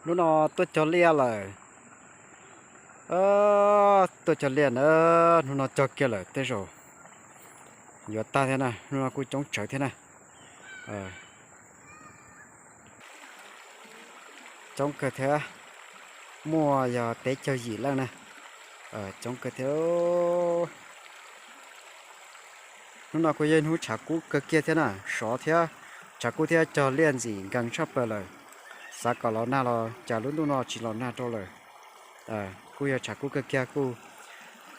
Hnub no tuaj cog liaj lawm. Tuaj cog liaj na, hnub no cog kiag lawm tej zaum yuav tag thiab na, hnub no kuj coob tsawv thiab na. Coob kawg thiab, muaj yog peb caug yim leej na, coob kawg thiab. Hnub no kuj yog hnub tshav kub kawg kiag thiab na, sov thiab, tshav kub thiab cog liaj ntxim nkees tshaj plaws lawm. Xav kom los nag los cas lub ntuj no tsis los nag rau lawm. Kuj yog tshav kub kawg kiag kuj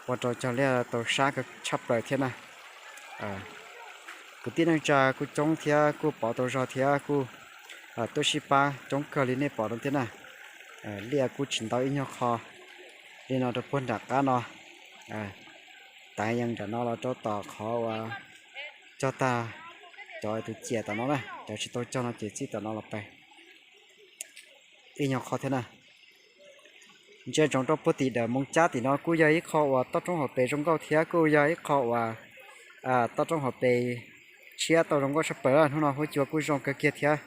ua rau cog liaj tau sab tshaj plaws thiab na. Kwv tij neej tsa kuj coob thiab kuj pov tau zog thiab kuj tuaj sib pab coob kawg li nej pom no thiab na. Liaj kuj tsis ntau ib nyuag qho li no rau puag nram qab no. Tav yees nram no los rau tom qhov uas cog tag cov tus ciam tom no na, cov tsis tau cog no ces txij tom no los pem ib nyuag qho thiab na. Ntsia ntsoov rau puag tim dawm Moos Cab tim no kuj yog ib qho uas toj roob hauv pes zoo nkauj thiab kuj yog ib qho uas toj roob hauv pes tshiab tau zoo nkauj tshaj plaws. Hnub no huab cua kuj zoo kawg kiag thiab,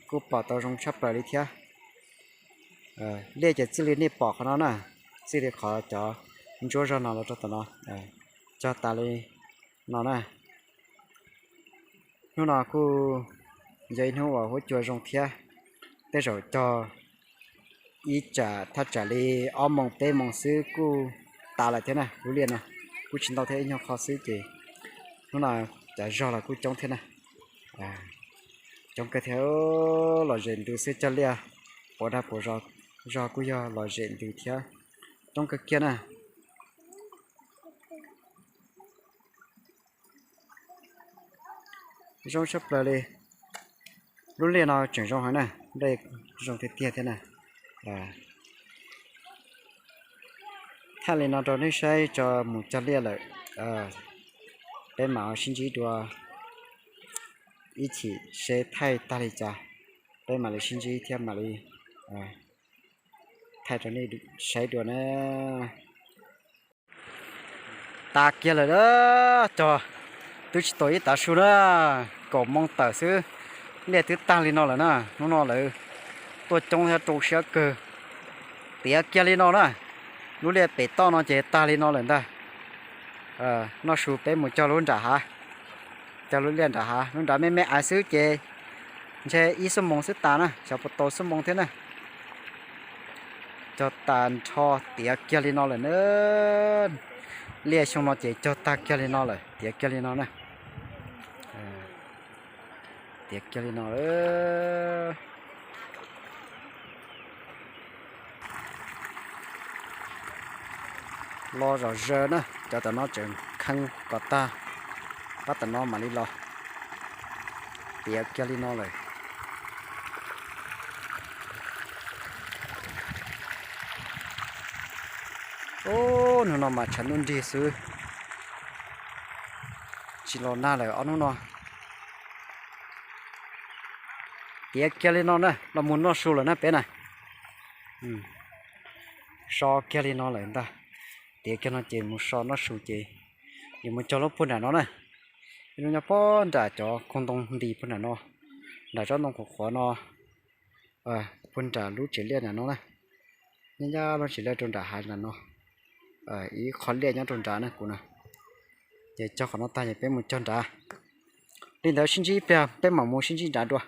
kuj pom tau zoo tshaj plaws li thiab. Liaj ces txij li nej pom qhov no na, txij li qhov cov ntsuab zog no los rau tom no, cog tas li no na. Hnub no kuj yog ib hnub uas huab cua zoo thiab, tej zaum cog ib tsam thaj tsam li ob moos peb moos xwb kuj tas lawm thiab na. Lub liaj no kuj tsis ntau thiab, ib nyuag qho xwb ces hnub no cov zog los kuj coob thiab na. Coob kawg thiab, lom zem ntws xwb cog liaj, puas dag puas zog kuj yog lom zem ntws thiab, coob kawg kiag na. Zoo tshaj plaws li. Lub liaj no tseem zoo heev na, liaj zoo tiag tiag thiab na. Thaij li no rau nej saib tso, mus cog liaj lawm, peb mam sib ntsib dua, ib chim seb thaij tag li cas, peb mam li sib ntsib thiab mam li thaij rau nej saib dua na. Tas kiag lawm, cog twb tsis tau ib tav su na, kaum moo tawm xwb, liaj twb tag li no lawm na. Hnub no lawv tuaj coob thiab rau siab kawg. Tiav kiag li no na, lub liaj pem toj no ces tag li no lawm ntag. Noj su peb mus cog lub nram hav, cog lub liaj nram hav, lub nram me me aiv xwb ces ntshe ib xuab moos xwb tas na, xyov puas tau xuab moos thiab na. Cog tas nrho tiav kiag li no lawm na. Liaj xyoo no ces cog tag kiag li no lawm, tiav kiag li no na. Tiav kiag li no lawm. Los zom zaws na, cov tom no tseem khee kom tag, pab tom no mam li los. Tiav kiag li no lawm. Ub, hnub no mas tshav ntuj nrig xwb, tsis los nag lawm ob hnub no. Tiav kiag li no na, los mus noj su lawm na peb na. So kiag li no lawm ntag. Tiav kiag no ces mus so noj su ces yuav mus cog lub puag nram no na. Lub nyob puag nram cov koog ntoo nti puag nram no, nram tsob ntoo qhuav qhuav no, puag nram lub tsev liaj nram no na. Nyob ncaj lub tsev liaj rau nram hav nram no, ib qho liaj nyob rau nrad na kuv na. Ces cog qhov no tag ces peb mus cog nrad. Li ntawd sib ntsib ib pliag peb mam mus sib ntsib nrad dua.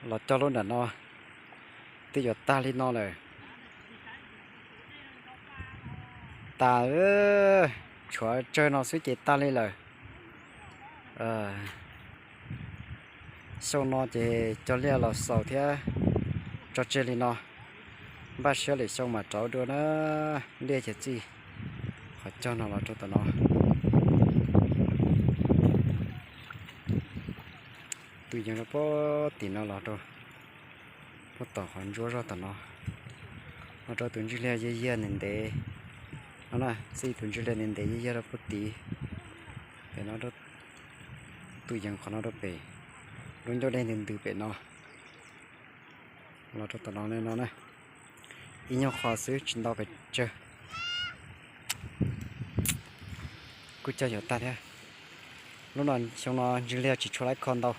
Los cog lub nram no twb yuav tag li no lawm. Tas, tshuav tsawg no xwb ces tag li lawm. Xyoo no ces cog liaj los xaus thiab tso tseg li no. Npaj siab lwm xyoo mam rov dua na. Liaj ces txij qhov cog no los rau tom no. Tus yees rau puag tim no los rau puag tom qhov ntsuab zog tom no, los rau tus ntswg liaj yag yag ntev ntev no na, txij tus ntswg liaj ntev ntev yag yag rau puag tid. Pem no rau tus yees qhov no rau pem, lub ncauj dej ntws ntws pem no, los rau tom no no na. Ib nyuag qho xwb tsis ntau pes tsawg. Kuj cog yuav tag thiab. Lub no xyoo no ntswg liaj tsis tshua laib kho ntau,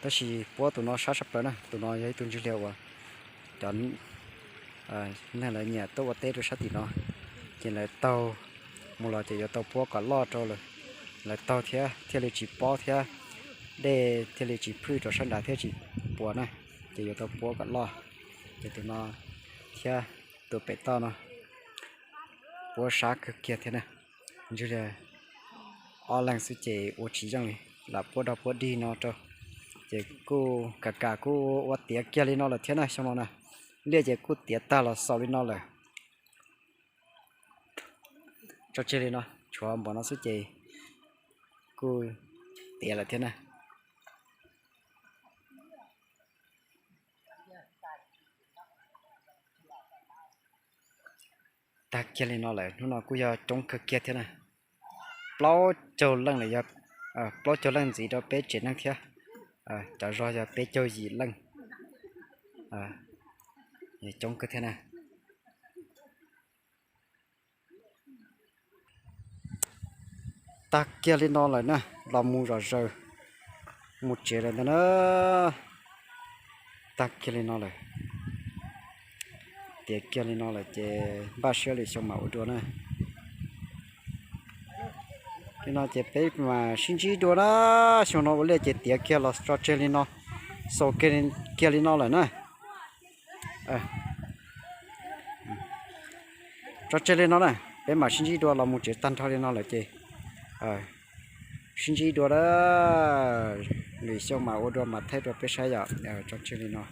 tab sis puab tus no sab tshaj plaws na, tus no yog ib tug ntswg liaj uas Cov neeg lawv nyiam tuaj ua teb rau sab tim no, ces lawv taug mus los ces yuav tau puab kom loj rau lawv, lawv taug thiab thiaj li tsis pob thiab, dej thiaj li tsis phwj rau sab nrad thiab tsis puas na, ces yuav tau puab kom loj. Ces tus no thiab tus pem toj no puab sab kawg kiag thiab na. Ntshe ob leeg xwb ces ua tsis yeej li, lam puab dog puab dig no rau. Ces kuj kam kam kuj ua tiav kiag li no lawm thiab na xyoo no na. Liaj ces kuj tiav tag los xaus li no lawm. Tso tseg li no, tshuav npaum no xwb ces kuj tiav lawm thiab na. Tag kiag li no lawm, hnub no kuj yog coob kawg kiag thiab na. Plaub caug leej lawm, yog plaub caug leej ntxiv rau peb tsev neeg thiab. Cov zog yog peb caug yim leej, coob kawg thiab na. Tag kiag li no lawm na, los mus zom zaws mus tsev lawm ntag na. Tag kiag li no lawm, tiav kiag li no lawm ces npaj siab lwm xyoo mam ua dua na. Li no ces peb mam sib ntsib dua na. Xyoo no ua liaj ces tiav kiag los tso tseg li no, xaus kiag li no lawm na. Tso tseg li no na, peb mam sib ntsib dua los mus tsev tag nrho li no lawm ces sib ntsib dua na. Lwm xyoo mam ua dua mam thaij rau peb saib yom. Tso tseg li no.